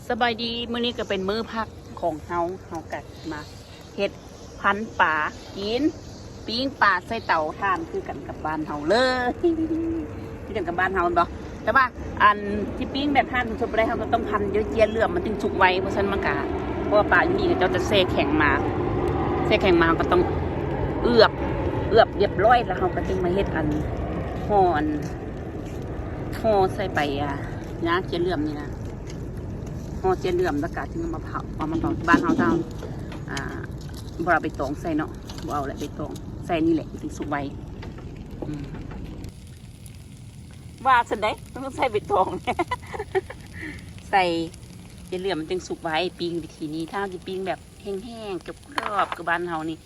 ສະບາຍດີ ມື້ນີ້ກໍເປັນມື້ພັກຂອງເຮົາ ເຮົາກໍມາເຮັດພັນປາກິນ ປີ້ງປາໃສ່ເຕົາຖ່ານຄືກັນກັບບ້ານເຮົາເລີຍ ຄືກັນກັບບ້ານເຮົາແມ່ນບໍ່? ແຕ່ວ່າອັນທີ່ປີ້ງແບບຖ່ານສົດໆບໍ່ໄດ້ ເຮົາກໍຕ້ອງພັນດ້ວຍເຈ້ຍເຫຼື້ອມ ມັນຈຶ່ງສຸກໄວ ເພາະຊັ້ນມັນກະ ເພາະວ່າປາຢູ່ນີ້ເຂົາເຈົ້າຈະແຊ່ແຂງມາ ແຊ່ແຂງມາ ເຮົາກໍຕ້ອງເອືອບ ເອືອບຮຽບຮ້ອຍ ແລ້ວເຮົາກໍຈຶ່ງມາເຮັດອັນ ຫໍ່ອັນ ຫໍ່ໃສ່ໃບ ອ່າ ຫຍ້າເຈ້ຍເຫຼື້ອມນີ້ນະ ຫໍ່ເຈ້ຍເຫຼື້ອມ ແລ້ວກະຈຶ່ງເອົາມາເຜົາ ເອົາມາເຜົາ ບ້ານເຮົາເຈົ້າ ອ່າ ບໍ່ເອົາໃບຕອງໃສ່ເນາະ ບໍ່ເອົາແຫຼະໃບຕອງ ໃສ່ນີ້ແຫຼະ ມັນຈຶ່ງສຸກໄວ ອືມ ວ່າຊັ້ນໃດ໋ ຕ້ອງໃສ່ໃບຕອງ ໃສ່ເຈ້ຍເຫຼື້ອມ ມັນຈຶ່ງສຸກໄວ ປີ້ງວິທີນີ້ ຖ້າເຮົາຊິປີ້ງແບບແຫ້ງໆ ກຣອບໆ ຄືບ້ານເຮົານີ້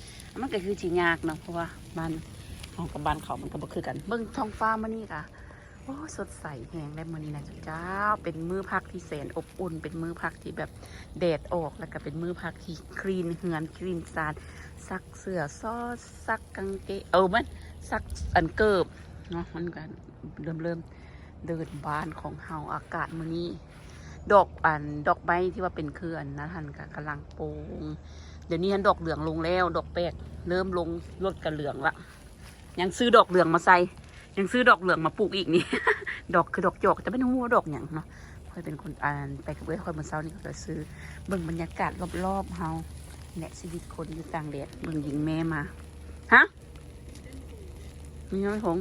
ມັນກໍຄືຊິຍາກເນາະ ເພາະວ່າບ້ານເຮົາກັບບ້ານເຂົາມັນກໍບໍ່ຄືກັນ ເບິ່ງທ້ອງຟ້າມື້ນີ້ກະ ໂອ້ ສົດໃສແຮງແລ້ວມື້ນີ້ນະເຈົ້າ ເປັນມື້ພັກທີ່ແສນອົບອຸ່ນ ເປັນມື້ພັກທີ່ແບບແດດອອກ ແລ້ວກໍເປັນມື້ພັກທີ່ຄລີນເຮືອນ ຄລີນຊານ ຊັກເສື້ອຊອດ ຊັກກາງເກງ ເອີ ແມ່ນ ຊັກອັນເກີບເນາະ ມັນກໍເລີ່ມ ເລີ່ມເດີນບ້ານຂອງເຮົາ ອາກາດມື້ນີ້ ດອກອັນ ດອກໄມ້ທີ່ວ່າເປັນຄືອັນນັ້ນຫັ້ນກໍກຳລັງໂປ່ງ ດຽວນີ້ຫັ້ນດອກເຫຼືອງລົງແລ້ວ ດອກແປກເລີ່ມລົງ ລົດກໍເຫຼືອງລະ ຍັງຊື້ດອກເຫຼືອງມາໃສ່ ຍັງຊື້ດອກເຫຼືອງມາປູກອີກນີ້ ດອກຄືດອກຈອກ ແຕ່ບໍ່ຮູ້ວ່າດອກຫຍັງເນາະ ຂ້ອຍເປັນຄົນ ອັນ ໄປກັບເອື້ອຍຂ້ອຍມື້ເຊົ້ານີ້ ຂ້ອຍກໍຊື້ ເບິ່ງບັນຍາກາດລອບໆເຮົາ ແລະ ຊີວິດຄົນຢູ່ຕ່າງແດນ ເບິ່ງຍິງແມ່ມາ ຮະ ມີນ້ອຍຂອງ